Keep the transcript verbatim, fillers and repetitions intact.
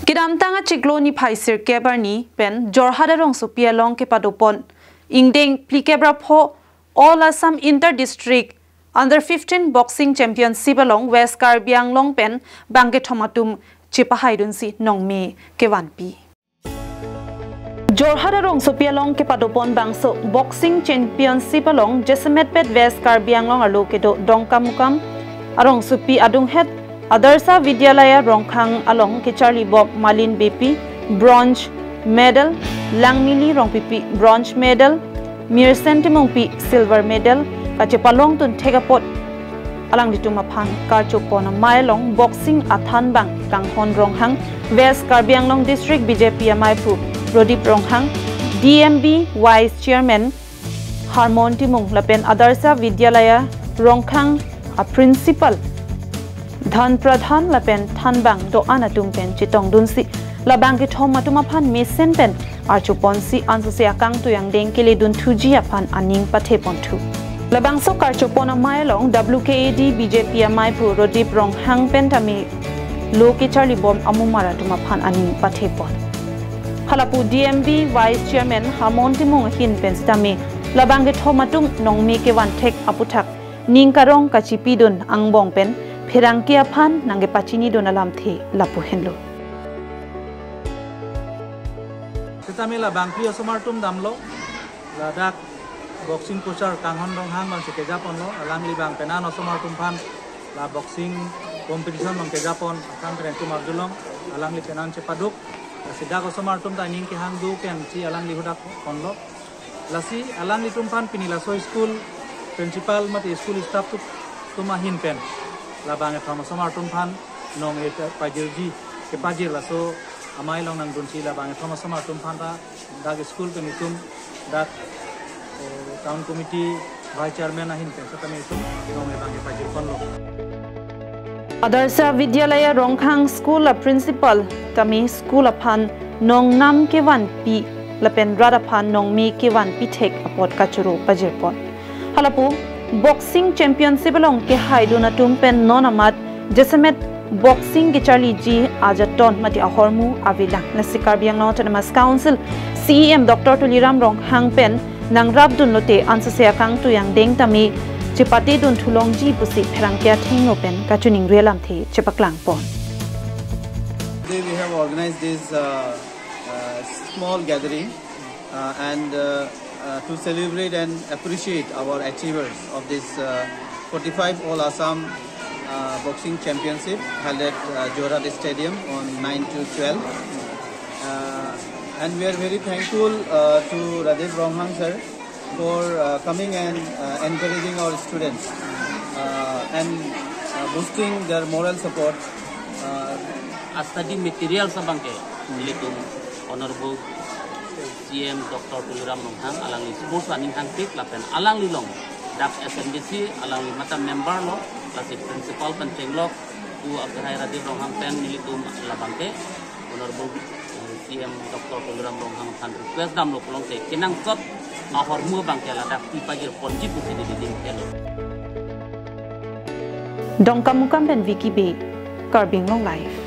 Kedamtang achiklo niphai sirkep arni pen Jorhat arongsopi along kepadopon ingdeng phlikep ra pho All Assam Inter District Under fifteen Boxing Championship along West Karbi Anglong pen bangkethom atum chepahaidunsi nongme kevanpi. Jorhat arongsopi along kepadopon bangso Boxing Championship along jasemet pet West Karbi Anglong arlo kedo Dongkamukam arongsopi adunghet Adarsha Vidyalaya Rongkhang along kecharlibom Malin Beypi bronze medal, Langmili Rongpipi bronze medal, Mirsen Timungpi silver medal kachepalongdun thek apot alanglitum aphan karchopon amei along boxing athanbang Kanghon Ronghang, West Karbi Anglong District B J P amaiphu Prodip Ronghang, D M B Vice Chairman Harmon Timung lapen Adarsha Vidyalaya Rongkhang a Principal Dhan Pradhan lapen thanbang do-an atum pen chetongdunsi labangkethom atum aphan mesen pen archoponsi ansose akangtui angdeng keledunthuji aphan aning patheponthu. Labangso karchopon amei along W K A D B J P amaiphu Prodip Ronghang pen tame lo kecharlibom amumar atum aphan aning pathepon. Halapu D M B Vice Chairman Harmon Timung ahin pen sitame labangkethom atum nongme kevan thek aputhak ning karong kachipidun angbong pen pherangke aphan nangkepachinidun alamthe lapu henlo. Sitame labangpi osomar atum damlo, ladak boxing coach Kanghon Ronghang abangsi kejaponlo, alangli bang penan osomar atum aphan la boxing competition abang kejapon akang kereng atum arjulong, alangli penan chepaduk, lasi dak osomar atum ta aning kehang do kensi alangli hudakponlo. Lasi alanglitum aphan pini laso school principal mate school staff atum, atum ahin pen labangkethom osomar atum aphan nong-e pajirji kepajir laso amei along nangdunsi labangkethom osomar atum aphan ta dak school pen itum dak, eh, town committee vice chairman ahin pen sitame itum nong-e bang kepajirponlo. Adarsha Vidyalaya Rongkhang School a Principal tame school aphan nongnam kevanpi lapen rat aphan nongme kevanpi thek apot kachoro pajirpon. Halapu Boxing Championship along kehaidun atum pen non amat jasemet boxing kecharliji ajaton mate ahormu avelang. Lasi Karbi Anglong Autonomous Council C E M Doctor Tuliram Ronghang pen nangrapdunlote ansose akangtui angdeng tame chepatedunthulongji pusi pherangke athengno pen kachiningri alamthe chepaklangpon. Today we have organized this, uh, uh, small gathering, uh, and, uh, uh, to celebrate and appreciate our achievers of this, uh, forty-five All Assam, uh, Boxing Championship held at, uh, Jorhat Stadium on nine to twelve. Uh, and we are very thankful, uh, to Radip Ronghang sir for, uh, coming and, uh, encouraging our students, uh, and, uh, boosting their moral support. Uh, a study materials abangke ilitum Honorable C E M Doctor Tuliram Ronghang alangli sports aning hangpik lapen alanglilong dak S M D C alangli mata member lo, lasi principal pen chenglok pu akhai Radip Ronghang pen nelitum labangke Honorable, eh, C E M Doctor Tuliram Ronghang aphan request damlo pulote kenangsot ahormu abangke ladak pipajirponji pusi neli dingkelo. Dongkamukam pen Vicky Bey, Karbi Anglong Live.